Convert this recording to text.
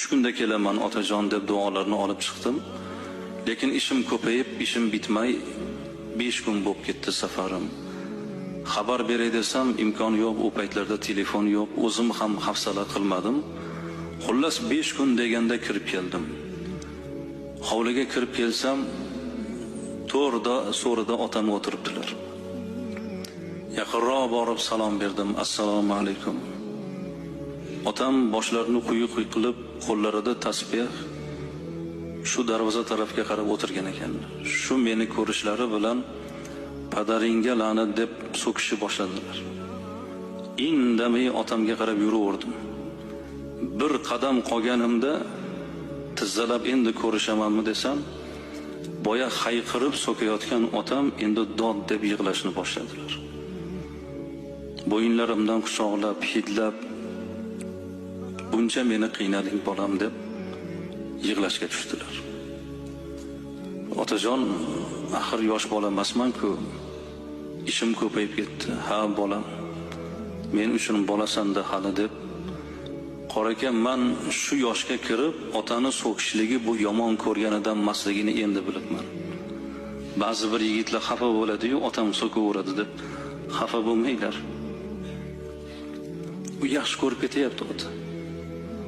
3 kunda kelaman otajon deb duolarni olib chiqdim. Lekin ishim ko'payib, ishim bitmay 5 kun bo'lib ketdi safarim. Xabar beray desam imkon yo'q, u paytlarda telefon yo'q, o'zim ham hafsala qilmadim. Xullas 5 kun deganda kirib keldim. Hovliga kirib kelsam, to'rda so'rida otam o'tiribdilar. Yaqinroq borib salom berdim. Assalomu alaykum. Otam boshlarini quyi qilib, qo'llarida tasbih shu darvoza tarafga qarab o'tirgan ekanlar. Shu meni ko'rishlari bilan padaringga la'nat deb so'kishni boshladilar. Indamay otamga qarab yuraverdim. Bir qadam qolganimda tizzalab endi ko'rishamanmi desam, boya hayqirib so'kayotgan otam endi dod deb yig'lashni boshladilar. Bo'yinlarimdan quchoqlab, hidlab, buncha meni qiynading bolam deb yig'lashga tushdilar. Otajon, axir yosh bola emasman-ku, ishim ko'payib ketdi. Ha bolam, men uchun bolasan-da hali deb. Qoraka, man shu yoshga kirib otani so'kishligi bu yomon ko'rganidan emasligini endi bilibman. Ba'zi bir yigitlar xafa bo'ladi-yu, otam so'kaveradi deb xafa bo'lmanglar. U yaxshi ko'rib ketyapti ota.